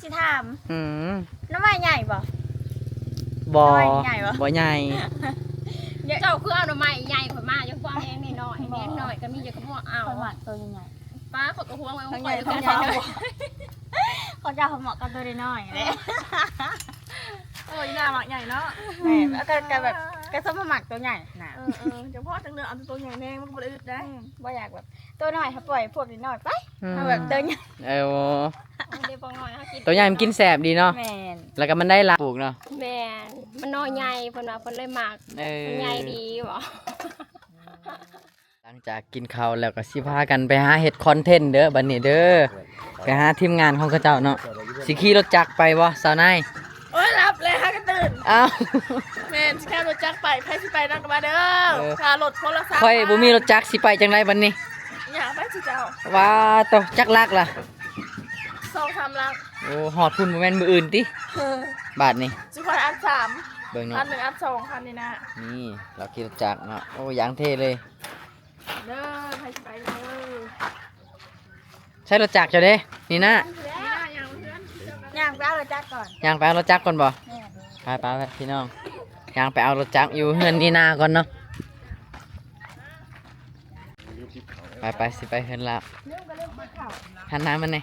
ຊິຖາມ ອືມ ໜໍ່ໄມ້ໃຫຍ່ບໍ່? ບໍ່ ໜໍ່ໄມ້ໃຫຍ່ບໍ່? ບໍ່ໃຫຍ່. ເຈົ້າຄືເອົາໜໍ່ໄມ້ໃຫຍ່ຂ້ອຍມາ ຈັ່ງພວກແຮງນ້ອຍໆ ແຮງນ້ອຍກໍມີ ເຈົ້າກໍບໍ່ເອົາ. ຂ້ອຍມັກໂຕໃຫຍ່ໆ ປ້າ ຂ້ອຍກໍຫວງໄວ້ຂອງຂ້ອຍ ຂອງເຈົ້າ ຂອງເຈົ້າເໝາະກັບໂຕນ້ອຍໆແຫຼະ. ໂອ້ຍ ໜ້າມັກໃຫຍ່ເນາະ. ແມ່ນ ແລ້ວກໍ ກໍແບບ ກໍສົມມາມັກໂຕໃຫຍ່ນະ. ເອີໆ ຈັ່ງພໍຈັ່ງເລືອກເອົາແຕ່ໂຕໃຫຍ່ແດ່ ມັນກໍບໍ່ໄດ້ອຶດໄດ໋. ອືມ ບໍ່ຢາກແບບ ໂຕນ້ອຍ ເຮົາປ່ອຍພວກນ້ອຍໄປ ອືມ ເຮົາແບບໂຕໃຫຍ່ ເອີ ໂຕນ້ອຍເຮົາກິນ ໂຕໃຫຍ່ມັນກິນແຊບດີເນາະ. ແມ່ນ ແລ້ວກໍມັນໄດ້ຫຼາຍ ປູກເນາະ. ແມ່ນ ມັນໜໍ່ໃຫຍ່ ເພິ່ນວ່າເພິ່ນເລີຍມັກ. ເອີ ມັນໃຫຍ່ດີບໍ? ຫຼັງຈາກກິນເຂົ້າແລ້ວກໍຊິພາກັນໄປຫາເຮັດຄອນເທັນເດີ ບັດນີ້ເດີ ໄປຫາທີມງານຂອງເຂົາເຈົ້າເນາະ. ຊິຂີ່ລົດຈັກໄປບໍ່ ສາວນາຍ? ໂອ້ຍ ຫຼັບແລ້ວ ຫາກະຕື່ນ. ອ້າວ ແມ່ນ ຊິຂັບລົດຈັກໄປ ໃຜຊິໄປນຳກໍມາເດີ. ເອີ ຄ່າລົດຄົນລະສາມພັນ. ຂ້ອຍບໍ່ມີລົດຈັກ ຊິໄປຈັ່ງໃດບັດນີ້? ຍ່າງໄປຊິເຈົ້າ. ວ່າໂຕ ຈັກຫຼັກລະ? ສອງສາມຫຼັກ. ໂອ້ ຮອດພຸ້ນບໍ່ແມ່ນມື້ອື່ນຕິ? ເອີ ບາດນີ້ ຊິຄ່ອຍອັດສາມ ເບິ່ງເນາະ ອັດໜຶ່ງ ອັດສອງ ຄັນນີ້ນະ. ນີ້ ລາວຂີ່ລົດຈັກເນາະ. ໂອ້ ຢ່າງເທ່ເລີຍ. ເດີ ໃຜຊິໄປເດີ? ໃຊ້ລົດຈັກເຈົ້າເດ້ ນີ້ນະ. ຍ່າງໄປເອົາລົດຈັກກ່ອນ. ຍ່າງໄປເອົາລົດຈັກກ່ອນບໍ່? ແມ່ນ ໄປໆ ພີ່ນ້ອງ ຍ່າງໄປເອົາລົດຈັກຢູ່ເຮືອນນີນາກ່ອນເນາະ. ໄປໆ ຊິໄປເຮືອນລາວ. ຫັນໜ້າມາແດ່.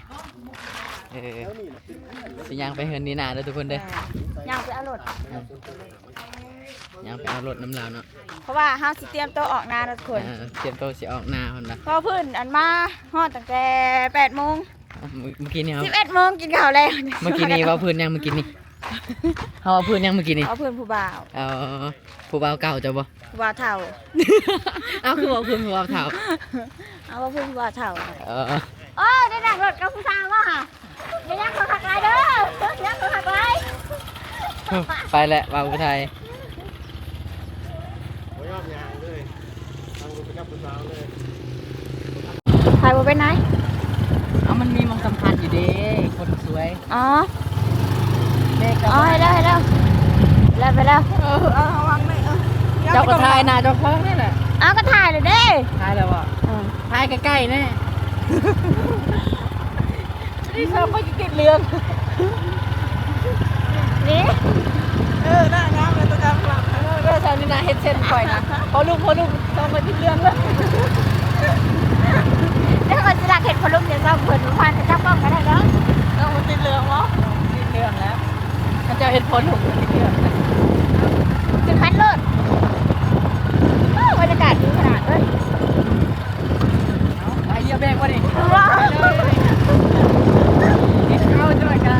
ເອີ ຊິຍ່າງໄປເຮືອນນີນາເດີທຸກຄົນເດີ. ຍ່າງໄປເອົາລົດ. ອືມ ຍ່າງໄປເອົາລົດນຳລາວເນາະ ເພາະວ່າເຮົາຊິຕຽມໂຕອອກນາເນາະທຸກຄົນ. ເອີ ຕຽມໂຕຊິອອກນາພຸ້ນລະ ເພາະເພິ່ນອັນມາຮອດຕັ້ງແຕ່ແປດໂມງ. ເອີ ມື້ ມື້ກີ້ນີ້ເຮົາ ສິບເອັດໂມງກິນເຂົ້າແລ້ວ. ມື້ກີ້ນີ້ເວົ້າພື້ນຫຍັງ? ມື້ກີ້ນີ້ເຮົາເວົ້າພື້ນຫຍັງ? ມື້ກີ້ນີ້ເວົ້າພື້ນຜູ້ບ່າວ. ເອີ ຜູ້ບ່າວເກົ່າເຈົ້າບໍ່? ຜູ້ບ່າວເຖົ້າ. ເອົ້າ ຄືເວົ້າພື້ນຜູ້ບ່າວເຖົ້າ? ເອົາ ເວົ້າພື້ນຜູ້ບ່າວເຖົ້າ. ເອີ ໂອ້ ໄດ້ນັ່ງລົດກັບຜູ້ສາວບໍ່ຫະ? ໄປຍ່າງເຂົ້າຄັກຫຼາຍເດີ ຍ່າງເຂົ້າຄັກຫຼາຍ. ໄປແຫຼະ ເວົ້າຜູ້ໄທ ບໍ່ຍອມຍ່າງເລີຍ ນັ່ງລົດໄປກັບຜູ້ສາວເລີຍ. ໄປບໍ່ເປັນໃດ. ເອົ້າ ມັນມີໝ່ອງສຳຄັນຢູ່ເດ້ ຄົນສວຍ. ອໍ ເບກ ອໍ ໃຫ້ແລ້ວ ໃຫ້ແລ້ວ ແລ້ວໄປແລ້ວ. ເອີ ເອົາ ເອົາວາງໄວ້. ເອີ ເຈົ້າກໍຖ່າຍໜ້າເຈົ້າຂອງນີ້ແຫຼະ. ເອົາ ກໍຖ່າຍແລ້ວເດ້. ຖ່າຍແລ້ວບໍ່? ເອີ ຖ່າຍໃກ້ໆແນ່. ນີ້ຊາວຂ້ອຍຊິຕິດເລື່ອງ. ນີ້ ເອີ ໜ້າງາມເລີຍ ຕົວງາມຫຼັງ. ເອີ ເອີ ຊາວນີ້ນະ ເຮັດເຊັ່ນຂ້ອຍນະ ພໍລຸກ ພໍລຸກ ຊາວຂ້ອຍຕິດເລື່ອງເລີຍ. ແລ້ວຂ້ອຍຊິລັກເຮັດພໍລຸກ ດຽວຊາວເພິ່ນບໍ່ຜ່ານ ຈັບກ້ອງກໍໄດ້ເດີ. ເອີ ມັນຕິດເລື່ອງບໍ່? ຕິດເລື່ອງແລ້ວ ເຂົາເຈົ້າເຮັດພໍລຸກຕິດເລື່ອງ. ຂຶ້ນຄັນໂລດ. ວ້າວ ບັນຍາກາດດີຂະໜາດເລີຍ. ໄປຢຽບເບກບໍ່ນີ້? ວ້າວ ເຮັດເຂົ້າຈ້ອຍກະ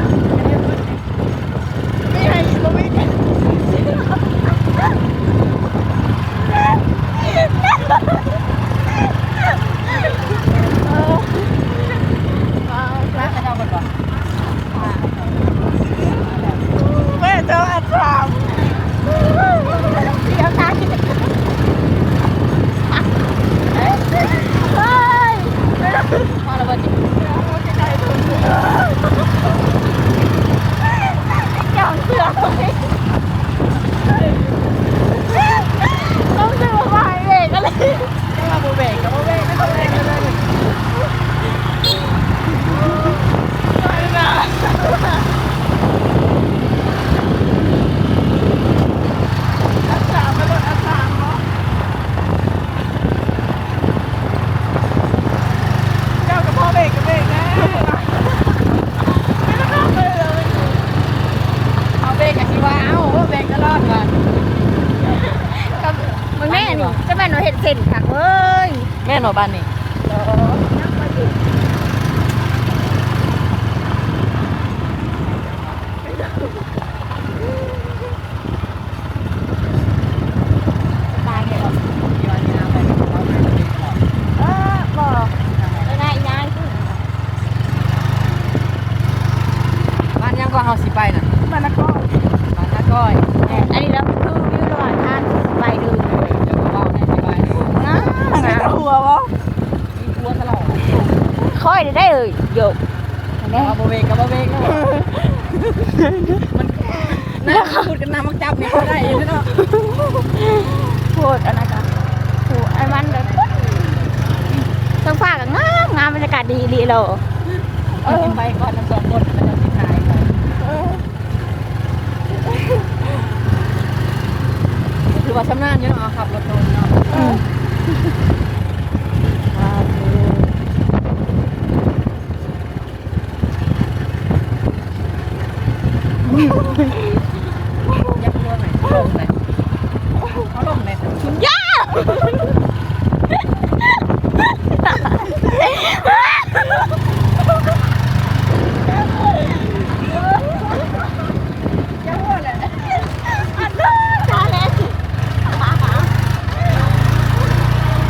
ມີໃຫ້ອີກບໍ່ມີ? ເອີ ລາກເຂົາເຈົ້າເບິດບໍ່? ແມ່ເຈົ້າອັດສາມ ດຽວຕາຍ. ເຮີ້ຍ ມາລະເບິດນີ້ ຈອງເສື້ອ ຕ້ອງຊື້ມາໃຫ້ເບກກັນເລີຍ. ແຕ່ວ່າບໍ່ເບກກໍບໍ່ເບກ ບໍ່ເບກເລີຍ. ອັດສາມ ໄປລົດອັດສາມເນາະ. ເຈົ້າກໍພໍເບກກໍເບກແດ່. ເອົາເບກກໍຊິວ່າ ເອົ້າ ເບກຕະຫຼອດວ່າ. ກໍ ມັນແມ່ນ ຈະແມ່ນວ່າເຮັດເສັ້ນຄັກເວີຍ. ແມ່ນບໍ່ບ້ານນີ້? ເອີ ບໍ່ ໄປໄດ້ຍາຍ. ບ້ານຫຍັງກໍເຮົາຊິໄປນະ? ບ້ານນາກ້ອຍ. ບ້ານນາກ້ອຍ. ແມ່ນ ອັນນີ້ລະຄືວິວລະຫວ່າງທາງໄປເດີ. ເອີ ເຈົ້າກໍເວົ້າແນ່ ສະບາຍດີ. ງາມ ງາມ. ຫົວບໍ່? ມີຜົວຕະຫຼອດ. ຄ່ອຍໄດ້ເອີຍ ໂຢກ ແນ່ ວ່າບໍ່ເບກກໍບໍ່ເບກເນາະ. ມັນ ນ້ຳມັນຂຸດກັບນ້ຳມັກຈັບນີ້ບໍ່ໄດ້ເນາະ. ໂພດ ອັນນັ້ນກະ ໂອ້ ໄອ້ມັນກະ ທ້ອງຟ້າກະງາມ ງາມ ບັນຍາກາດດີອີ່ຫຼີໂລ. ເອີ ໄປກ່ອນນຳສອງຄົນ ມັນຈະຊິຖ່າຍກ່ອ ຢ່າເອົາລົງເລີຍ ເອົາລົງເລີຍ ຢ່າ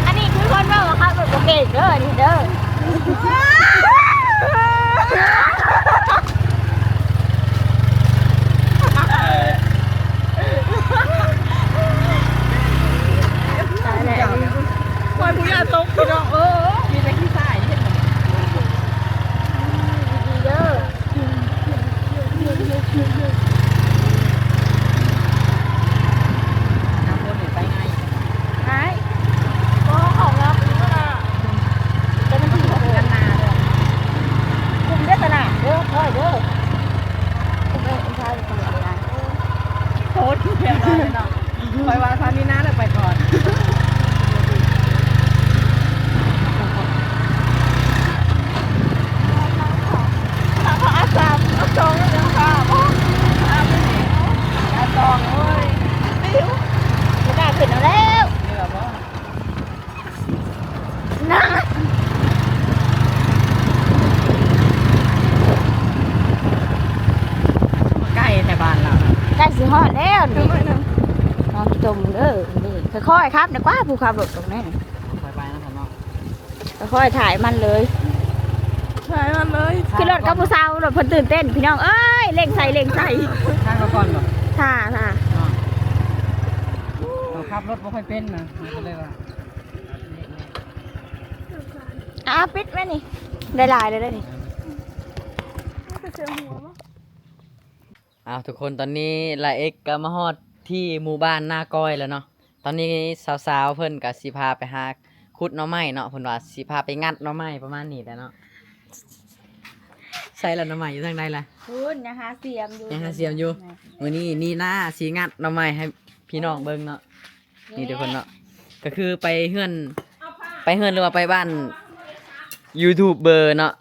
ອັນນີ້ຄືຄົນເວົ້າວ່າຂັບລົດບໍ່ເກັ່ງເດີ ອັນນີ້ເດີ. ຕາຍແລ້ວ ໂອ້ຍ ຜູ້ຢ່າຕົກ ພີ່ນ້ອງເອີຍ ມີແຕ່ຂີ້ຊາຍເຫັນ ດີໆເດີ. ໂພສต์ຢູ່ແຖວນັ້ນເນາະ ຂ້ອຍວ່າຖ້າມີນາແລ້ວໄປກ່ອນ ອາສາມ ອາສອງ ອາສອງ ອາສອງ ໂອ້ຍ ບໍ່ກ້າຂຶ້ນເອົາແລ້ວ ເຫຼືອບໍ່? ນະ ໃກ້ແຕ່ບ້ານລາວນະ ໃກ້ຊິຮອດແລ້ວນີ້ ລອງຈົ່ມເດີ ນີ້ຄ່ອຍໆຂັບນະກວ່າ ຜູ້ຂັບລົດຕົງນີ້ ຄ່ອຍໄປນະຄັບເນາະ ຄ່ອຍໆຖ່າຍມັນເລີຍ ຖ່າຍມັນເລີຍ ຄືລົດກັບຜູ້ສາວ ລົດເພິ່ນຕື່ນເຕັ້ນ ພີ່ນ້ອງເອີຍ ເລັ່ງໃສ່ ເລັ່ງໃສ່ ຖ້າເຂົາກ່ອນບໍ່ ຖ້າ ຖ້າ ເນາະ ເຮົາຂັບລົດບໍ່ຄ່ອຍເປັນນະ ມັນກໍເລີຍວ່າ ອ່າ ປິດໄວ້ນີ້ ໄດ້ຫຼາຍແລ້ວເດ້ນີ້ ອ້າວ ທຸກຄົນ ຕອນນີ້ລາເອັກກໍມາຮອດທີ່ໝູ່ບ້ານນາກ້ອຍແລ້ວເນາະ ຕອນນີ້ສາວໆເພິ່ນກໍຊິພາໄປຫາຂຸດໜໍ່ໄມ້ເນາະ ເພິ່ນວ່າຊິພາໄປງັດໜໍ່ໄມ້ ປະມານນີ້ແຫຼະເນາະ ໃສລະໜໍ່ໄມ້ ຢູ່ທາງໃດລະ ພຸ້ນ ຍັງຫາສຽມຢູ່ ຍັງຫາສຽມຢູ່ ມື້ນີ້ນີນາຊິງັດໜໍ່ໄມ້ໃຫ້ພີ່ນ້ອງເບິ່ງເນາະ. ນີ້ທຸກຄົນເນາະ ກໍຄືໄປເຮືອນ ໄປເຮືອນ ຫຼືວ່າໄປບ້ານຢູທູບເບີເນາະ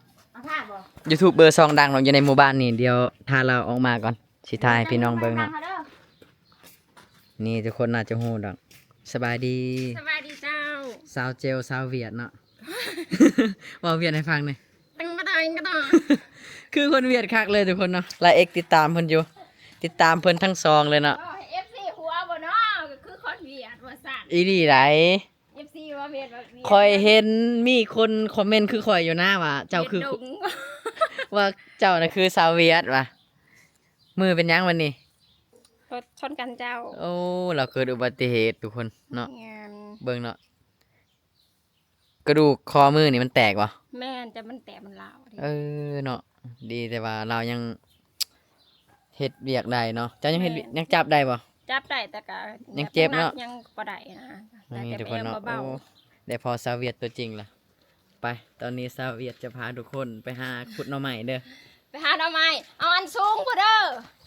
ຢູທູບເບີຊ່ອງດັງເນາະ ຢູ່ໃນໝູ່ບ້ານນີ້ ດຽວຖ້າລາວອອກມາກ່ອນ ຊິຖ່າຍໃຫ້ພີ່ນ້ອງເບິ່ງເນາະ ນີ້ທຸກຄົນໜ້າຈະຮູ້ດອກ ສະບາຍດີ ສະບາຍດີເຈົ້າ ສາວເຈວ ສາວຫວຽດເນາະ ເວົ້າຫວຽດໃຫ້ຟັງແດ່. ຕັ້ງມາ ຕັ້ງມາ ຕັ້ງມາ ຄືຄົນຫວຽດຄັກເລີຍທຸກຄົນເນາະ ລາເອັກຕິດຕາມເພິ່ນຢູ່ ຕິດຕາມເພິ່ນທັງສອງເລີຍເນາະ ເອີ ເອັຟຊີຫົວບໍ່ເນາະ ກໍຄືຄົນຫວຽດວ່າຊັ້ນ ອີ່ຫຼີໃດ ເອັຟຊີວ່າຫວຽດ ຫວຽດ ຂ້ອຍເຫັນມີຄົນຄອມເມັນຄືຂ້ອຍຢູ່ນະ ວ່າເຈົ້າຄື ຫວຽດດົງ ວ່າເຈົ້ານະຄືຊາວຫວຽດວ່າ ມືເປັນຫຍັງວັນນີ້ ລົດຊົນກັນເຈົ້າ ໂອ້ ລາວເກີດອຸບັດຕິເຫດທຸກຄົນເນາະ ແມ່ນ ເບິ່ງເນາະ ກະດູກຂໍ້ມືນີ້ມັນແຕກບໍ່? ແມ່ນ ແຕ່ມັນແຕກມັນລ້າວເດ້ ເອີເນາະ ດີແຕ່ວ່າລາວຍັງເຮັດວຽກໄດ້ເນາະ ເຈົ້າຍັງເຮັດ ແມ່ນ ຍັງຈັບໄດ້ບໍ່? ຈັບໄດ້ ແຕ່ກະຍັງເຈັບເນາະ ຍັງບໍ່ໄດ້ນະ ນີ້ທຸກຄົນເນາະ ໂອ້ ໄດ້ພໍ້ສາວຫວຽດຕົວຈິງລະ ໄປ ຕອນນີ້ສາວຫວຽດຈະພາທຸກຄົນໄປຫາຂຸດໜໍ່ໄມ້ເດີ ໄປຫາໜໍ່ໄມ້ ເອົາອັນສູງພຸ້ນເດີ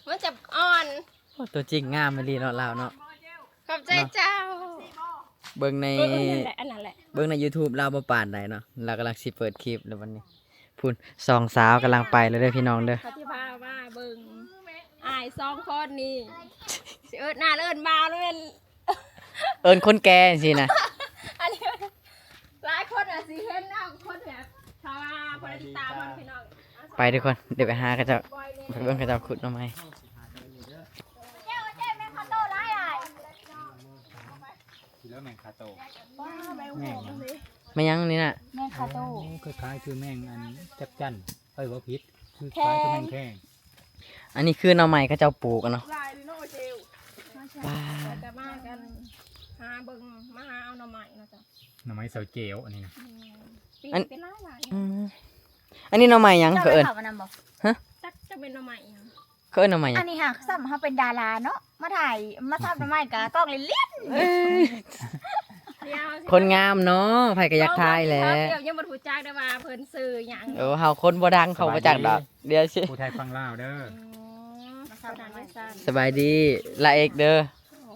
ມັນຈະອ່ອນ ໂອ້ ຕົວຈິງງາມອີ່ຫຼີເນາະລາວເນາະ ຂອບໃຈເຈົ້າ ເນາະ ເບິ່ງໃນ ເອີ ເອີ ນັ້ນແຫຼະ ອັນນັ້ນແຫຼະ ເບິ່ງໃນຢູທູບລາວບໍ່ປານໃດເນາະ ລາວກຳລັງຊິເປີດຄລິບແລ້ວບັດນີ້ ພຸ້ນ ສອງສາວກຳລັງໄປແລ້ວເດີພີ່ນ້ອງເດີ ເຂົາຊິພາມາເບິ່ງ ອ້າຍສອງຄົນນີ້ ຊິເອີ້ນໜ້າເອີ້ນບ່າວ ແມ່ນ ເອີ້ນຄົນແກ່ຈັ່ງຊີ້ນະ ອັນນີ້ ຫຼາຍຄົນອາດຊິເຫັນເນາະ ຄົນແບບ ຖ້າວ່າບໍ່ໄດ້ຕິດຕາມເຮົາພີ່ນ້ອງ ໄປທຸກຄົນ ດຽວໄປຫາເຂົາເຈົ້າ ໄປເບິ່ງເຂົາເຈົ້າຂຸດໜໍ່ໄມ້ ເຈົ້າ ເຈົ້າ ແມ່ນຄາໂຕຫຼາຍຫຼາຍ ຊິເລີແມ່ນຄາໂຕ ແມ່ນຫຍັງນີ້ນະ ແມ່ນຄາໂຕ ໂອ້ ຄ້າຍໆຄືແມ່ງອັນຈັກຈັ່ນ ເອີ ເວົ້າຜິດ ຄືຄ້າຍຄືແມ່ງແຂ້ງ ອັນນີ້ຄືໜໍ່ໄມ້ເຂົາເຈົ້າປູກເນາະ ຫຼາຍເນາະເຈົ້າ ປາດ ແລ້ວກໍມາກັນ ຫາເບິ່ງ ມາຫາເອົາໜໍ່ໄມ້ເນາະເຈົ້າ ໜໍ່ໄມ້ສາວເຈວ ອັນນີ້ນະ ແມ່ນ ປີ ອັນ ເປັນຫຼາຍໆ ອືມ ອັນນີ້ໜໍ່ໄມ້ຫຍັງເຂົາເອີ້ນ ເຈົ້າໄດ້ເຂົ້າອັນນັ້ນບໍ່? ຮະ ຈັກ ຈັກແມ່ນໜໍ່ໄມ້ຫຍັງ ເຂົາເອີ້ນໜໍ່ໄມ້ຫຍັງ? ອັນນີ້ຫາກຊ້ຳເຮົາເປັນດາລາເນາະ ມາຖ່າຍ ມາສັບໜໍ່ໄມ້ກະກ້ອງຫຼິ້ນໆ ເອີຍ ດຽວ ຄົນງາມເນາະ ໃຜກໍຢາກຖ່າຍແຫຼະ ດຽວຍັງບໍ່ຮູ້ຈັກໄດ້ວ່າເພິ່ນຊື່ຫຍັງ ໂອ້ ເຮົາຄົນບໍ່ດັງ ເຂົາບໍ່ຈັກດອກ ດຽວຊິ ຜູ້ໄທຝັ່ງລາວເດີ ອືມ ມາສັບໜໍ່ໄມ້ຊັ້ນ ສະບາຍດີ ລາເອັກເດີ ໂອ້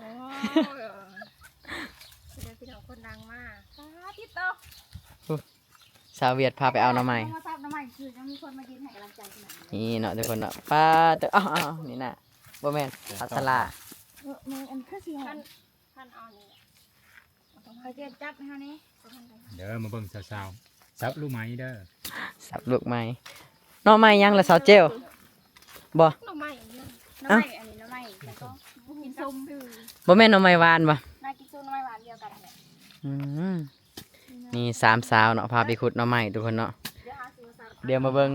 ເດີພີ່ນ້ອງຄົນດັງມາ ສາທິດໂຕ ສາວຫວຽດພາໄປເອົາໜໍ່ໄມ້ ມາສັບໜໍ່ ໄປຄືຍັງມີຄົນມາຢືນໃຫ້ກຳລັງໃຈຂະໜາດນີ້ ນີ້ເນາະທຸກຄົນເນາະ. ປາດເຕີ ອ້າວໆ ນີ້ນະ ບໍ່ແມ່ນ ເອີ ພັດສະຫຼາ ເອີ ແມ່ນ ອັນຄືຊິ ຄັນ ຄັນເອົານີ້ ຂ້ອຍຈະຈັບໃຫ້ເຮົານີ້ ເດີ ມາເບິ່ງສາວໆ ສັບລູກໄມ້ເດີ ສັບລູກໄມ້. ໜໍ່ໄມ້ຫຍັງລະສາວເຈວ? ບໍ່ ໜໍ່ໄມ້ອັນນີ້ ໜໍ່ໄມ້ອັນນີ້ ໜໍ່ໄມ້ ແລ້ວກໍກິນສົ້ມ ບໍ່ແມ່ນໜໍ່ໄມ້ຫວານບໍ່? ໜ້າກິນສົ້ມໜໍ່ໄມ້ຫວານດຽວກັນນັ້ນແຫຼະ. ອືມ ນີ້ສາມສາວເນາະ ພາໄປຂຸດໜໍ່ໄມ້ທຸກຄົນເນາະ. ດຽວມາເບິ່ງ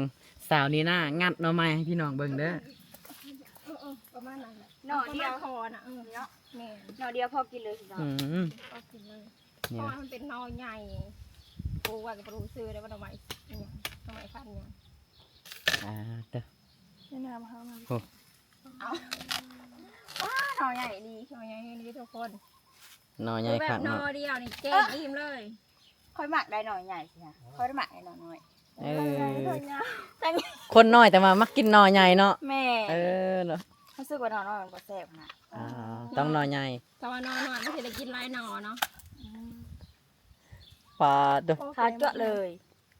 ສາວນີນາງັດໜໍ່ໄມ້ໃຫ້ພີ່ນ້ອງເບິ່ງເດີ. ເອີໆ ປະມານນັ້ນແຫຼະ ໜໍ່ດຽວພໍນະ ເອີ ເນາະ ແມ່ນ ໜໍ່ດຽວພໍກິນເລີຍ ອືມ ພໍກິນເລີຍ ນີ້ ເພາະວ່າມັນເປັນໜໍ່ໃຫຍ່. ປູວ່າກໍບໍ່ຮູ້ຊື່ໄດ້ວ່າໜໍ່ໄມ້ອີ່ຫຍັງ ໜໍ່ໄມ້ພັນຫຍັງ. ອ່າ ເຕີ ແນະນຳເຮົານະ ໂອ້ ເອົາ ວ້າ ໜໍ່ໃຫຍ່ອີ່ຫຼີ ໜໍ່ໃຫຍ່ອີ່ຫຼີທຸກຄົນ. ໜໍ່ໃຫຍ່ຄັກເນາະ ຄືແບບໜໍ່ດຽວນີ້ແກງອີ່ມເລີຍ. ຂ້ອຍມັກໄດ໋ໜໍ່ໃຫຍ່ຊີ້ນະ ຂ້ອຍບໍ່ໄດ້ມັກໄດ໋ໜໍ່ນ້ອຍ. ເອີ ຄົນນ້ອຍແຕ່ວ່າມັກກິນໜໍ່ໃຫຍ່ເນາະ. ແມ່ນ ເອີ ເນາະ ຮູ້ສຶກວ່າໜໍ່ນ້ອຍມັນບໍ່ແຊບນະ. ອ່າ ຕ້ອງໜໍ່ໃຫຍ່ ແຕ່ວ່າໜໍ່ນ້ອຍມັນຊິໄດ້ກິນຫຼາຍໜໍ່ເນາະ. ອືມ ປາດໂທ້ ຂາວຈັ້ວະເລີຍ.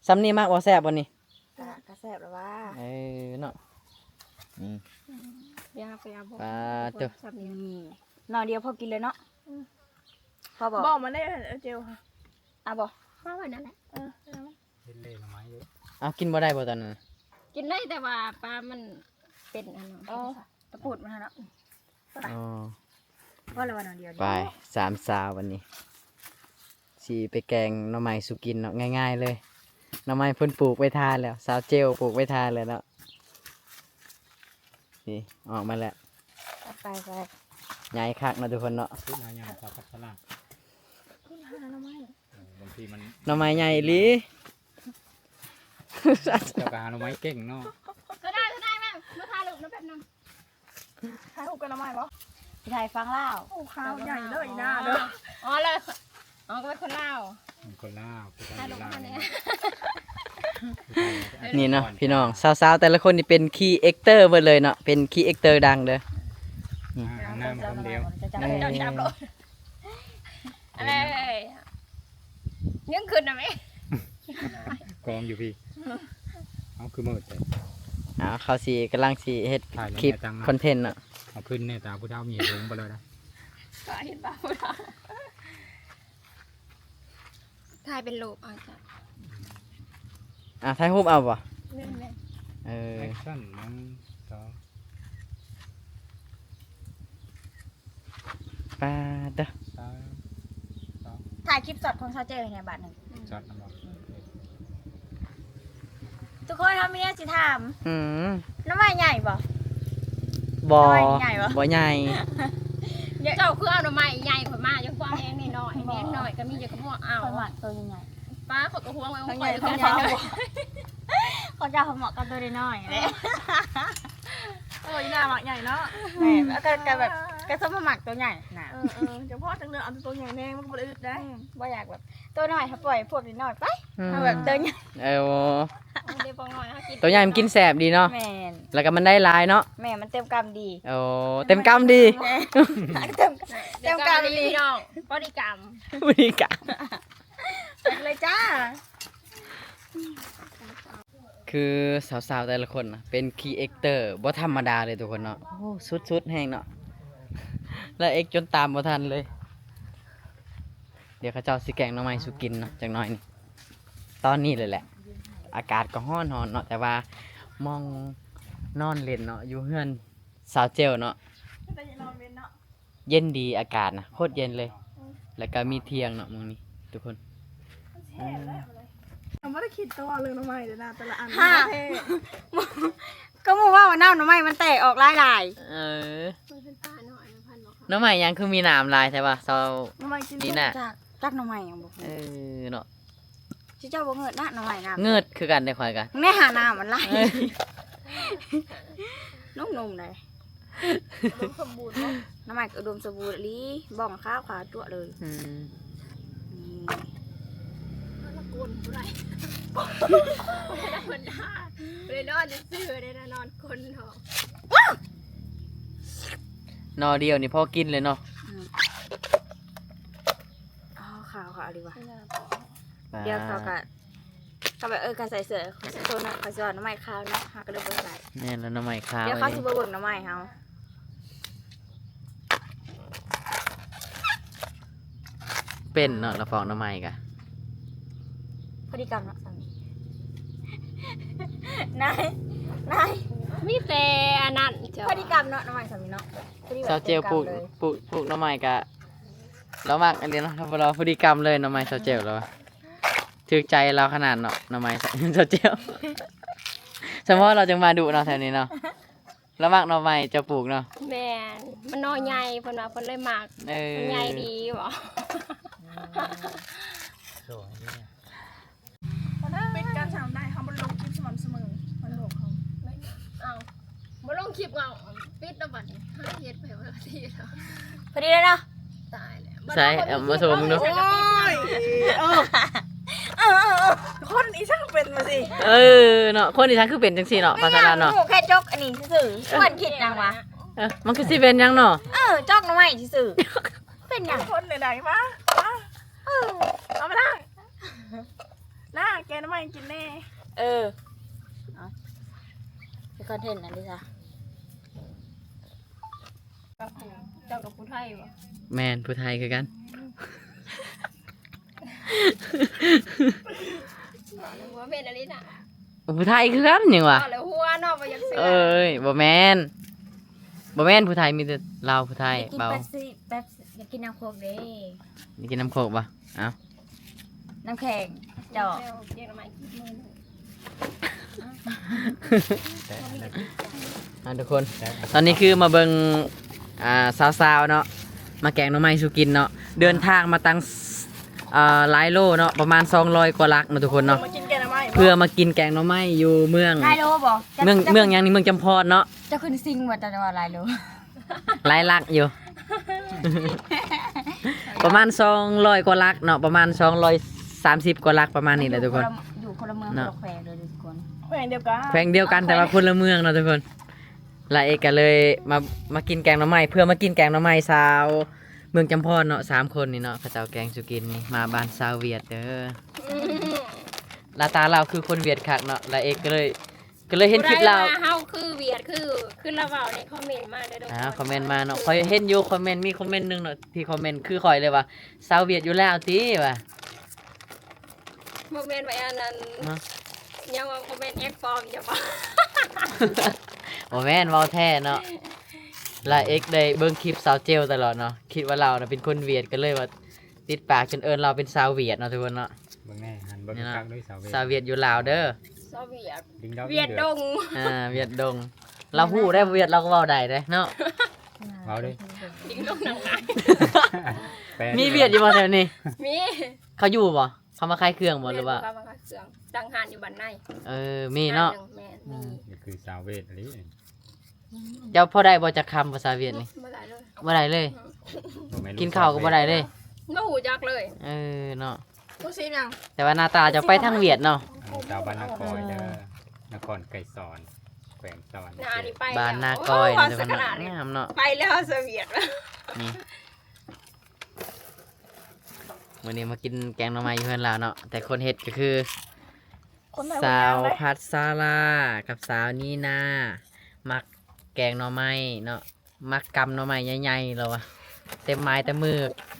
ສ່ຳນີ້ມັກບໍ່ ແຊບບໍ່ນີ້? ກະ ກະແຊບແລ້ວຫວາ. ເອີ ເນາະ ອືມ ດຽວເຮົາໄປເອົາ ປາດໂທ້ ສ່ຳນີ້ ໜໍ່ດຽວພໍກິນເລີຍເນາະ. ອືມ ພໍບໍ່? ບໍ່ ມັນໄດ້ ເອົາເຈວ ເອົາບໍ່? ເອົາໄວ້ນັ້ນແຫຼະ ເອີ ເຮັດເລໜໍ່ໄມ້ເດີ. ເອົາ ກິນບໍ່ໄດ້ບໍ່ຕອນນັ້ນ? ກິນໄດ້ ແຕ່ວ່າປາມັນເປັນອັນນັ້ນ ອໍ ຕະປູດມັນຫັ້ນເນາະ. ອໍ ພໍແລ້ວຫວາ ໜໍ່ດຽວນີ້ ໄປ ສາມສາວ ບັດນີ້ຊິໄປແກງໜໍ່ໄມ້ສູ່ກິນເນາະ ງ່າຍໆເລີຍ. ໜໍ່ໄມ້ເພິ່ນປູກໄວ້ຖ້າແລ້ວ ສາວເຈວປູກໄວ້ຖ້າແລ້ວເນາະ. ນີ້ ອອກມາແລ້ວ ໄປໆ ໃຫຍ່ຄັກເນາະທຸກຄົນເນາະ. ຂຶ້ນຫາຫຍັງ ສາວພັດສະຫຼາ ຂຶ້ນຫາໜໍ່ໄມ້. ເອີ ບາງທີມັນ ໜໍ່ໄມ້ໃຫຍ່ອີ່ຫຼີ. ເຈົ້າກໍຫາໜໍ່ໄມ້ເກັ່ງເນາະ. ກໍໄດ້ ກໍໄດ້ແມ່ ມາຖ່າຍຮູບນຳແປັບໜຶ່ງ. ຖ່າຍຮູບກັບໜໍ່ໄມ້ບໍ່? ຊິຖ່າຍຝັ່ງລາວ. ໂອ້ ຂາວໃຫຍ່ເດີ ອີ່ໜ້າເດີ. ອໍ ແລ້ວ ອໍ ກໍເປັນຄົນລາວ ເປັນຄົນລາວ ຖ່າຍຮູບກັບເຮົາແດ່. ນີ້ເນາະພີ່ນ້ອງ ສາວໆແຕ່ລະຄົນນີ້ເປັນຄີເອັກເຕີເບິດເລີຍເນາະ ເປັນຄີເອັກເຕີດັງເດີ. ອ່າ ອັນນັ້ນຄົນດຽວ ຈັບ ຈັບ ຈັບ ຈັບໂລດ. ອັນນັ້ນ ຍັງຂຶ້ນນະແມ່ ກອງຢູ່ພີ້. ເອົາ ຄືມືດແທ້. ເອົາ ເຂົາຊິ ກຳລັງຊິເຮັດຄລິບຄອນເທັນເນາະ. ເອົາຂຶ້ນແນ່ ຕາຜູ້ເຖົ້າມີເຖິງບໍ່ເລີຍນະ. ເຫັນຕາຜູ້ເຖົ້າ ຖ່າຍເປັນຮູບເອົາຈ້ະ. ອ່າ ຖ່າຍຮູບເອົາບໍ່? ແມ່ນໆ. ເອີ ແອັກຊັນ ໜຶ່ງ ສອງ. ປາດເດີ ສາມ ສອງ. ຖ່າຍຄລິບຊັອດຂອງສາວເຈ້ໃຫ້ແດ່ບາດໜຶ່ງ. ຊັອດນຳບໍ່? ທຸກຄົນ ເຮົາມີແນວຊິຖາມ. ອືມ ໜໍ່ໄມ້ໃຫຍ່ບໍ່? ບໍ່ ໜໍ່ໄມ້ໃຫຍ່ບໍ່? ບໍ່ໃຫຍ່. ເຈົ້າຄືເອົາໜໍ່ໄມ້ໃຫຍ່ຂ້ອຍມາ ເຈົ້າຄວາມແຮງນ້ອຍໆ ແຮງນ້ອຍກໍມີ ເຈົ້າກໍບໍ່ເອົາ. ຂ້ອຍມັກໂຕໃຫຍ່ໆ. ປ້າ ຂ້ອຍກໍຫວງໄວ້ຂອງຂ້ອຍ ຂອງເຈົ້າ ຂອງເຈົ້າເໝາະກັບໂຕນ້ອຍໆເດ້. ໂອ້ຍ ໜ້າມັກໃຫຍ່ເນາະ. ແມ່ນ ກໍ ກໍແບບ ກໍສົມມາມັກໂຕໃຫຍ່ນະ. ເອີໆ ຈະພໍຈັ່ງເລືອກເອົາແຕ່ໂຕໃຫຍ່ແດ່ ມັນກໍບໍ່ໄດ້ອຶດໄດ໋. ອືມ ບໍ່ຢາກແບບ ໂຕນ້ອຍ ເຮົາປ່ອຍພວກນ້ອຍໄປ ອືມ ເຮົາແບບໂຕໃຫຍ່. ເອີ ໂອ້ ໂຕໃຫຍ່ມັນກິນແຊບດີເນາະ. ແມ່ນ ແລ້ວກໍມັນໄດ້ຫຼາຍເນາະ. ແມ່ນ ມັນເຕັມກຳດີ. ໂອ້ ເຕັມກຳດີ. ແມ່ນ ເຕັມ ເຕັມກຳດີ ເຕັມກຳດີ ພີ່ນ້ອງ ພໍດີກຳ ພໍດີກຳ. ໄປເລີຍຈ້າ. ຄືສາວໆແຕ່ລະຄົນນະ ເປັນຄຣີເອເຕີບໍ່ທຳມະດາເລີຍທຸກຄົນເນາະ. ໂອ້ ສຸດໆແຮງເນາະ ລະເອັກຈົນຕາມບໍ່ທັນເລີຍ. ດຽວເຂົາເຈົ້າຊິແກງໜໍ່ໄມ້ສູ່ກິນເນາະ ຈັກໜ້ອຍນີ້ ຕອນນີ້ເລີຍແຫຼະ. ອາກາດກໍຮ້ອນໆເນາະ ແຕ່ວ່າມ່ອງນອນເຫຼັ້ນເນາະ ຢູ່ເຮືອນສາວເຈວເນາະ ເປັນຕາຢາກນອນເວັນເນາະ. ເຢັນດີ ອາກາດນະໂຄດເຢັນເລີຍ. ອືມ ແລ້ວກໍມີທ່ຽງເນາະມື້ນີ້ທຸກຄົນ. ມັນຊິແຫ້ງແລ້ວ ເຮົາບໍ່ໄດ້ຄິດຕໍ່ເລື່ອງໜໍ່ໄມ້ເດ້ນະ ແຕ່ລະອັນ. ຫາ ແທ້ ກໍໝູ່ເວົ້າວ່ານ້ຳໜໍ່ໄມ້ມັນແຕກອອກຫຼາຍໆ. ເອີ ມັນເປັນປ່ານ້ອຍນະ ພັນບໍ່ ໜໍ່ໄມ້ຫຍັງຄືມີນ້ຳຫຼາຍແທ້ວະ ຊາວ ໜໍ່ໄມ້ກິນ ດີນະ ຈັກ ຈັກໜໍ່ໄມ້ຫຍັງບໍ່ຮູ້. ເອີເນາະ. ຊິເຈົ້າບໍ່ເງີດນະ ໜໍ່ໄມ້ນະ. ເງີດຄືກັນເດ້ຂ້ອຍກະ. ໃນຫານ້ຳມັນຫຼາຍ. ເອີ ໜຸ່ມໆໃດ໋. ອຸດົມສົມບູນເນາະ ໜໍ່ໄມ້ກໍອຸດົມສົມບູນອີ່ຫຼີ ບ້ອງຂາວຂາວຈັ້ວະເລີຍ. ອືມ ນີ້ ນອນລະກົນບໍ່ໄດ້ ບໍ່ໄດ້ນອນຊື່ໆເດ້ນະ ນອນກົນເນາະ. ໜໍ່ດຽວນີ້ພໍກິນເລີຍເນາະ. ອືມ ອໍ ຂາວຂາວດີວ່າ. ດຽວເຂົາກະ ກໍແບບ ເອີ ກໍໃສ່ເສື້ອໂຕໜ້ອຍ ເຂົາຊິວ່າໜໍ່ໄມ້ຂາວເນາະ ເຮົາກໍເລີຍບໍ່ໃສ່. ແມ່ນແລ້ວ ໜໍ່ໄມ້ຂາວ ດຽວເຂົາຊິບໍ່ເບິ່ງໜໍ່ໄມ້ເຮົາ. ເປັນເນາະ ລະປອກໜໍ່ໄມ້ກະ ພໍດີກຳເນາະ ສ່ຳນີ້ ນາຍ ນາຍ ມີແຕ່ອັນນັ້ນ ພໍດີກຳເນາະ ໜໍ່ໄມ້ສ່ຳນີ້ເນາະ. ສາວເຈວປູກ ປູກ ປູກໜໍ່ໄມ້ກະ ລາວມັກອັນນີ້ເນາະ ລາວພໍດີກຳເລີຍ ໜໍ່ໄມ້ສາວເຈວລາວວ່າ ຖືກໃຈລາວຂະໜາດເນາະ ໜໍ່ໄມ້ສາວເຈວ. ສະເພາະລາວຈັ່ງມາດຸເນາະ ແຖວນີ້ເນາະ. ລາວມັກໜໍ່ໄມ້ເຈົ້າປູກເນາະ. ແມ່ນ ມັນໜໍ່ໃຫຍ່ ເພິ່ນວ່າເພິ່ນເລີຍມັກ. ເອີ ມັນໃຫຍ່ດີບໍ? ປິດການສະໜັບສະໜູນ ເຮົາບໍ່ໄດ້ລົງຄລິບສະໝ່ຳສະເໝີ ມັນບອກເຮົາ. ອ້າວ ບໍ່ລົງຄລິບເອົາ ປິດແລ້ວບັດນີ້ ຫາເຮັດໄປວ່າທີ່ແລ້ວ ພໍດີແລ້ວເນາະ. ຕາຍແລ້ວ ໃສ່ ເອົາມາໂຊເບິ່ງດູ. ໂອ້ຍ ເອີ ເອີ ເອີ ເອີ ຄົນອີ່ສັງເປັນມາຊິ. ເອີເນາະ ຄົນອີ່ສັງຄືເປັນຈັ່ງຊີ້ເນາະ ພາສາລາວເນາະ. ແຄ່ຈົກອັນນີ້ຊື່ໆ ຄວນຄິດຫຍັງວະ? ເອີ ມັນຄືຊິເປັນຫຍັງເນາະ? ເອີ ຈົກໜໍ່ໄມ້ຊື່ໆ ເປັນຫຍັງ? ຄົນໃດໆ ມາ ມາ ເອີ ເອົາມາລ້າງ ລ້າງແກງໜໍ່ໄມ້ກິນແດ່. ເອີ ເອົາ ເຮັດຄອນເທັນອັນນີ້ຊະ. ເຈົ້າກັບຜູ້ໄທບໍ? ແມ່ນ ຜູ້ໄທຄືກັນ. ບໍ່ແມ່ນອີ່ຫຼີນະ ຜູ້ໄທຄືກັນຫຍັງວະ? ເວົ້າແລ້ວຫົວເນາະ ບໍ່ຢາກເຊື່ອ. ເອີຍ ບໍ່ແມ່ນ ບໍ່ແມ່ນຜູ້ໄທ ມີແຕ່ລາວຜູ້ໄທ. ຢາກກິນເບົາ ເປັບຊີ ເປັບຊີ ຢາກກິນນ້ຳໂຄກເດ້. ຢາກກິນນ້ຳໂຄກບໍ່? ເອົາ ນ້ຳແຂງ ຈອກ ແກງໜໍ່ໄມ້ກິນມື້ໜຶ່ງ. ອ່າ ທຸກຄົນ ຕອນນີ້ຄືມາເບິ່ງ ອ່າ ສາວໆ ເນາະ ມາແກງໜໍ່ໄມ້ສູ່ກິນເນາະ. ເດີນທາງມາຕັ້ງ ອ່າ ຫຼາຍໂລເນາະ ປະມານສອງຮ້ອຍກວ່າຫຼັກເນາະ ທຸກຄົນເນາະ. ມາກິນແກງໜໍ່ໄມ້ ເພື່ອມາກິນແກງໜໍ່ໄມ້ຢູ່ເມືອງ ຫຼາຍໂລບໍ່? ເມືອງ ເມືອງຫຍັງນີ້? ເມືອງຈຳພອນເນາະ. ເຈົ້າຂຶ້ນຊິງວ່າ ເຈົ້າວ່າຫຼາຍໂລ. ຫຼາຍຫຼັກຢູ່ ປະມານສອງຮ້ອຍກວ່າຫຼັກເນາະ ປະມານສອງຮ້ອຍສາມສິບກວ່າຫຼັກ ປະມານນີ້ແຫຼະທຸກຄົນ. ຢູ່ຄົນລະເມືອງ ເນາະ ຄົນລະແຂວງເດີທຸກຄົນ. ແຂວງດຽວກັນ ແຂວງດຽວກັນ ແຕ່ວ່າຄົນລະເມືອງເນາະທຸກຄົນ. ລາເອກກະເລີຍມາ ມາກິນແກງໜໍ່ໄມ້ ເພື່ອມາກິນແກງໜໍ່ໄມ້ສາວເມືອງຈຳພອນເນາະ. ສາມຄົນນີ້ເນາະ ເຂົາເຈົ້າແກງສູ່ກິນນີ້ ມາບ້ານຊາວຫວຽດເດີ. ໜ້າຕາລາວຄືຄົນຫວຽດຄັກເນາະ ລາເອກກະເລີຍ ກໍເລີຍເຫັນຄລິບລາວ. ຜູ້ໃດວ່າເຮົາຄືຫວຽດ ຄື ຄືລາວເວົ້າໃນຄອມເມັນມາເດີທຸກຄົນ. ອ່າ ຄອມເມັນມາເນາະ ຂ້ອຍເຫັນຢູ່ຄອມເມັນ ມີຄອມເມັນໜຶ່ງເນາະ ທີ່ຄອມເມັນຄືຂ້ອຍເລີຍວ່າ ຊາວຫວຽດຢູ່ລາວຕິວ່າ. ບໍ່ແມ່ນວ່າອັນນັ້ນ ຫຍັງວ່າບໍ່ແມ່ນແອັກປອມ ຢ່າບອກ. ບໍ່ແມ່ນ ເວົ້າແທ້ເນາະ. ລາເອກໄດ້ເບິ່ງຄລິບສາວເຈວຕະຫຼອດເນາະ ຄິດວ່າລາວນະເປັນຄົນຫວຽດ ກໍເລີຍວ່າຕິດປາກ ຈົນເອີ້ນລາວເປັນຊາວຫວຽດເນາະ ທຸກຄົນເນາະ. ເບິ່ງແນ່ ຫັນເບິ່ງຄັກໆ ເດ້ສາວຫວຽດ ສາວຫວຽດຢູ່ລາວເດີ. ສາວຫວຽດ ຫວຽດດົງ ອ່າ ຫວຽດດົງ. ລາວຮູ້ໄດ້ຫວຽດ ລາວກໍເວົ້າໄດ້ເດ້ເນາະ. ເວົ້າເດ້ ດິງດົງໜັງງາຍ. ມີຫວຽດຢູ່ບໍ່ແຖວນີ້? ມີ. ເຂົາຢູ່ບໍ່? ເຂົາມາຂາຍເຄື່ອງບໍ່ ຫຼືວ່າ? ແມ່ນ ເຂົາມາຂາຍເຄື່ອງ ຕັ້ງຮ້ານຢູ່ບ້ານໃນ. ເອີ ມີເນາະ ຮ້ານໜຶ່ງ ແມ່ນ ມີ. ນີ້ຄືຊາວຫວຽດອີ່ຫຼີ. ເຈົ້າພໍໄດ້ບໍ່ຈັກຄຳພາສາຫວຽດນີ້? ບໍ່ໄດ້ເລີຍ ບໍ່ໄດ້ເລີຍ. ອືມ ກິນເຂົ້າກໍບໍ່ໄດ້ເລີຍ ບໍ່ຮູ້ຈັກເລີຍ. ເອີເນາະ ບໍ່ຊິຫຍັງ ແຕ່ວ່າໜ້າຕາເຈົ້າໄປທາງຫວຽດເນາະ. ອັນນີ້ຊາວບ້ານນາກອຍເດີ ນະຄອນໄກສອນ ແຂວງສະຫວັນນະເຂດ. ບ້ານນາກອຍ ໂອ້ ເນາະ ງາມເນາະ ໄປແລ້ວສະຫວຽດ. ນີ້ ມື້ນີ້ມາກິນແກງໜໍ່ໄມ້ຢູ່ເຮືອນລາວເນາະ ແຕ່ຄົນເຮັດກໍຄື ສາວພັດສາລາກັບສາວນີນາ ມັກແກງໜໍ່ໄມ້ເນາະ ມັກກຳໜໍ່ໄມ້ໃຫຍ່ໆ ລາວວ່າ ເຕັມໄມ້ເຕັມມື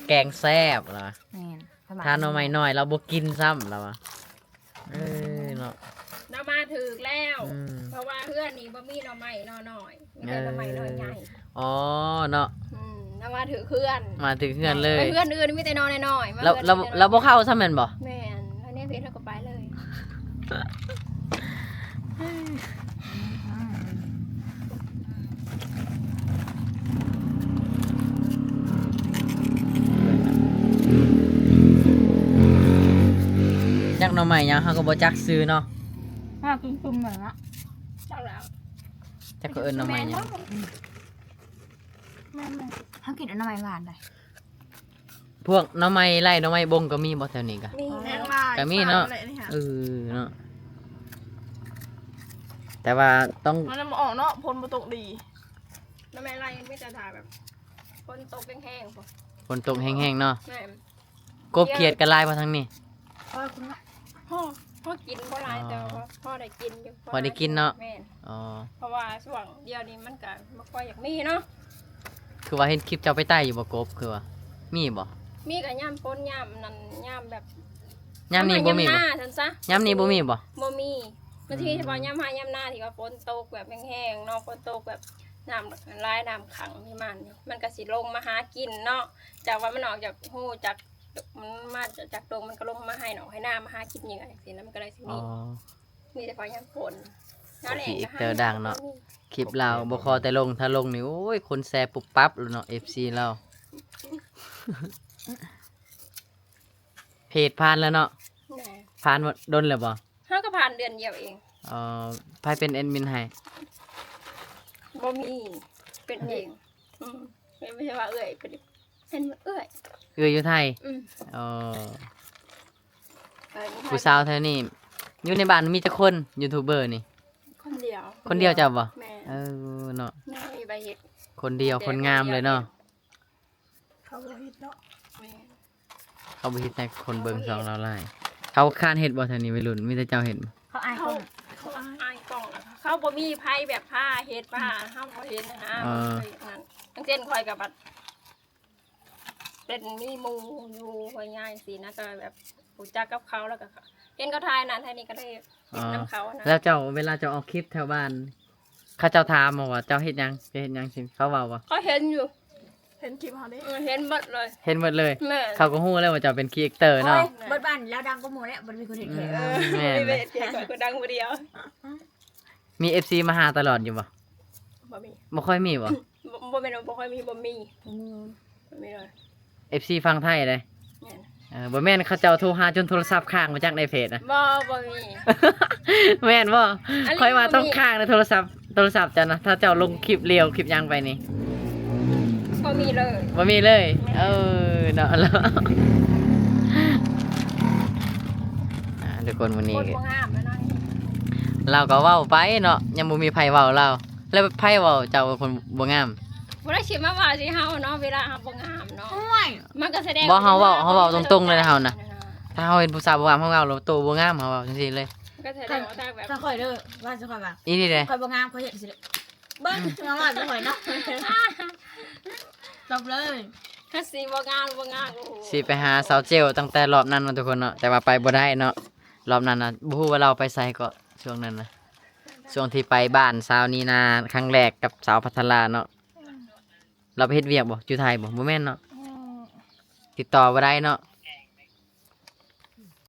ແກງແຊບ ລາວວ່າ. ແມ່ນ ຖ້າໜໍ່ໄມ້ນ້ອຍລາວບໍ່ກິນຊ້ຳ ລາວວ່າ. ເອີເນາະ ລາວມາຖືກແລ້ວ ອືມ ເພາະວ່າເຮືອນນີ້ບໍ່ມີໜໍ່ໄມ້ໜໍ່ນ້ອຍ ມີແຕ່ໜໍ່ໄມ້ໜໍ່ໃຫຍ່. ອໍ ເນາະ ອືມ ລາວມາຖືກເຮືອນ ມາຖືກເຮືອນເລີຍ. ໄປເຮືອນອື່ນມີແຕ່ໜໍ່ນ້ອຍໆ ມາ ລາວ ເຮືອນ ລາວ ລາວບໍ່ເຂົ້າຊ້ຳແມ່ນບໍ່? ແມ່ນ ເຮືອນນີ້ເພິ່ນເຮົາກໍໄປເລີຍ. ຈັກໜໍ່ໄມ້ຫຍັງ ເຮົາກໍບໍ່ຈັກຊື່ເນາະ. ຫາກິນຊຸມແມ່ນລະ ຈັກແລ້ວ ຈັກເຂົາເອີ້ນໜໍ່ໄມ້ຫຍັງ. ແມ່ນໆ ເຮົາກິນໜໍ່ໄມ້ຫວານໄດ. ພວກໜໍ່ໄມ້ໄລ່ ໜໍ່ໄມ້ບົງກໍມີບໍ່ແຖວນີ້ກະ? ມີ ແຮງຫຼາຍ ກໍມີເນາະ. ເອີເນາະ ແຕ່ວ່າຕ້ອງ ມັນບໍ່ອອກເນາະ ຝົນບໍ່ຕົກດີ. ໜໍ່ໄມ້ໄລ່ມີແຕ່ຖ້າແບບຝົນຕົກແຮງໆ ພຸ້ນ ຝົນຕົກແຮງໆເນາະ. ແມ່ນ ກົບຂຽດກໍຫຼາຍບໍ່ທາງນີ້? ພໍ ພໍ ພໍກິນບໍ່ຫຼາຍ ອໍ ແຕ່ວ່າພໍໄດ້ກິນຢູ່ ພໍໄດ້ກິນເນາະ ແມ່ນ ອໍ ເພາະວ່າຊ່ວງດຽວນີ້ມັນກະບໍ່ຄ່ອຍຢາກມີເນາະ ຄືວ່າເຫັນຄລິບເຈົ້າໄປໄຕ່ຢູ່ບໍ່ ກົບ ຄືວ່າມີບໍ່? ມີກະຍາມຝົນຍາມນັ້ນຍາມແບບຍາມນີ້ບໍ່ມີບໍ່? ຍາມນີ້ບໍ່ມີບໍ່? ບໍ່ມີ ມັນຊິມີສະເພາະຍາມໄຮ່ຍາມນາທີ່ວ່າຝົນຕົກແບບແຮງໆເນາະ ຝົນຕົກແບບນ້ຳຫຼາຍນ້ຳຂັງທີ່ມັນ ມັນກະຊິລົງມາຫາກິນເນາະ ຈາກວ່າມັນອອກຈາກຮູຈາກ ມັນມາຈາກດົງ ມັນກໍລົງມາໄຮ່ນອກໄຮ່ນາ ມາຫາກິນເຫຍື່ອຈັ່ງຊີ້ນະ ມັນກໍເລີຍຊິມີ ມີແຕ່ພໍຍາມຝົນ ເນາະແຫຼະ ເອີ ດັງເນາະ ຄລິບລາວບໍ່ຂໍແຕ່ລົງ ຖ້າລົງນີ້ ໂອ້ຍ ຄົນແຊປຸບປັບໂລດເນາະ ເອັຟຊີລາວ ເພຈຜ່ານແລ້ວເນາະ ຜ່ານດົນແລ້ວບໍ່? ເຮົາກໍຜ່ານເດືອນດຽວເອງ ເອີ ໃຜເປັນແອດມິນໃຫ້? ບໍ່ມີ ເປັນເອງ ອືມ ແມ່ນບໍ່ໃຊ່ວ່າເອື້ອຍ ເປັນ ເປັນເອື້ອຍ ເອື້ອຍຢູ່ໄທ ອືມ ເອີ ຜູ້ສາວແຖວນີ້ ຢູ່ໃນບ້ານມີຈັກຄົນ ຢູທູບເບີນີ້? ຄົນດຽວ ຄົນດຽວເຈົ້າບໍ່? ແມ່ນ ເອີ ເນາະ ແມ່ນ ມີໃບເຮັດ ຄົນດຽວ ຄົນງາມເລີຍເນາະ ເຂົາບໍ່ເຮັດເນາະ ແມ່ນ ເຂົາບໍ່ເຮັດໃຫ້ຄົນເບິ່ງຊ່ອງລາວຫຼາຍ ເຂົາຄານເຮັດບໍ່ແຖວນີ້ ໄວລຸ້ນ ມີແຕ່ເຈົ້າເຮັດບໍ່? ເຂົາອາຍກ້ອງ ເຂົາອາຍກ້ອງ ເຂົາບໍ່ມີໃຜແບບພາເຮັດ ພາ ເຮົາບໍ່ເຫັນນະ ເອີ ເອີ ນັ້ນ ຢ່າງເຊັ່ນຂ້ອຍກໍບັດ ເປັນມີໝູ່ຢູ່ຫ້ວຍຍາຍຊີ້ນະ ກໍແບບຮູ້ຈັກກັບເຂົາ ແລ້ວກໍເຫັນເຂົາຖ່າຍນັ້ນຖ່າຍນີ້ກໍໄດ້ເຮັດນຳເຂົານະ ແລ້ວເຈົ້າ ເວລາເຈົ້າອອກຄລິບແຖວບ້ານ ເຂົາເຈົ້າຖາມບໍ່ວ່າເຈົ້າເຮັດຫຍັງ ເຈົ້າເຮັດຫຍັງຊີ້ ເຂົາເວົ້າບໍ່? ເຂົາເຫັນຢູ່ ເຫັນຄລິບເຮົາເດ້ ເອີ ເຫັນເບິດເລີຍ ເຫັນເບິດເລີຍ ແມ່ນ ເຂົາກໍຮູ້ແລ້ວວ່າເຈົ້າເປັນຄຣີເອເຕີເນາະ ໂອ້ຍ ເບິດບ້ານລາວດັງກວ່າໝູ່ແຫຼະ ບໍ່ມີຄົນເຫັນແທ້ ເອີ ແມ່ນ ເອີ ມີແຕ່ຂ້ອຍຜູ້ດັງຜູ້ດຽວ ມີເອັຟຊີມາຫາຕະຫຼອດຢູ່ບໍ່? ບໍ່ມີ ບໍ່ຄ່ອຍມີບໍ່? ບໍ່ ບໍ່ແມ່ນວ່າບໍ່ຄ່ອຍມີ ບໍ່ມີ ບໍ່ມີ ບໍ່ມີເລີຍ ເອັຟຊີຝັ່ງໄທເດ້ ແມ່ນ ເອີ ບໍ່ແມ່ນເຂົາເຈົ້າໂທຫາຈົນໂທລະສັບຄ້າງມາຈາກໃນເຟສນະ ບໍ່ ບໍ່ມີ ແມ່ນບໍ່? ຂ້ອຍວ່າຕ້ອງຄ້າງໃນໂທລະສັບ ໂທລະສັບເຈົ້ານະ ຖ້າເຈົ້າລົງຄລິບລຽວຄລິບຫຍັງໄປນີ້ ບໍ່ມີເລີຍ ບໍ່ມີເລີຍ ເອີ ເນາະ ທຸກຄົນ ມື້ນີ້ ຄົນບໍ່ງາມແລ້ວເນາະ ລາວກໍເວົ້າໄປເນາະ ຍັງບໍ່ມີໃຜເວົ້າລາວ ແລ້ວໃຜເວົ້າເຈົ້າວ່າຄົນບໍ່ງາມ? ບໍ່ໄດ້ຊິມາເວົ້າໃສ່ເຮົາເນາະ ເວລາເຮົາບໍ່ງາມເນາະ ໂອ້ຍ ມັນກໍສະແດງ ບໍ່ ເຮົາເວົ້າ ເຮົາເວົ້າຕົງໆເລີຍນະ ເຮົານະ ຖ້າເຮົາເຫັນຜູ້ສາວບໍ່ງາມ ເຮົາເວົ້າໂຕບໍ່ງາມ ເຮົາເວົ້າຈັ່ງຊີ້ເລີຍ ມັນກໍສະແດງວ່າ ຖ້າແບບ ຖ້າຂ້ອຍເດີ ວ່າຊິຂ້ອຍວ່າ ອີ່ຫຼີເດ້ ຂ້ອຍບໍ່ງາມ ຂ້ອຍເຮັດຈັ່ງຊີ້ເດ້ ເບິ່ງ ເຮົາເວົ້າໃສ່ຂ້ອຍເນາະ ຈົບເລີຍ ຄັນຊິບໍ່ງາມ ບໍ່ງາມ ໂອ້ໂຫ ຊິໄປຫາສາວເຈວຕັ້ງແຕ່ລອບນັ້ນເນາະ ທຸກຄົນເນາະ ແຕ່ວ່າໄປບໍ່ໄດ້ເນາະ ລອບນັ້ນນະ ບໍ່ຮູ້ວ່າລາວໄປໃສເກາະ ຊ່ວງນັ້ນນະ ຊ່ວງທີ່ໄປບ້ານສາວນີນາຄັ້ງແລກກັບສາວພັດທະລາເນາະ ລາວໄປເຮັດວຽກບໍ່? ຢູ່ໄທບໍ່? ບໍ່ແມ່ນເນາະ ອືມ ຕິດຕໍ່ບໍ່ໄດ້ເນາະ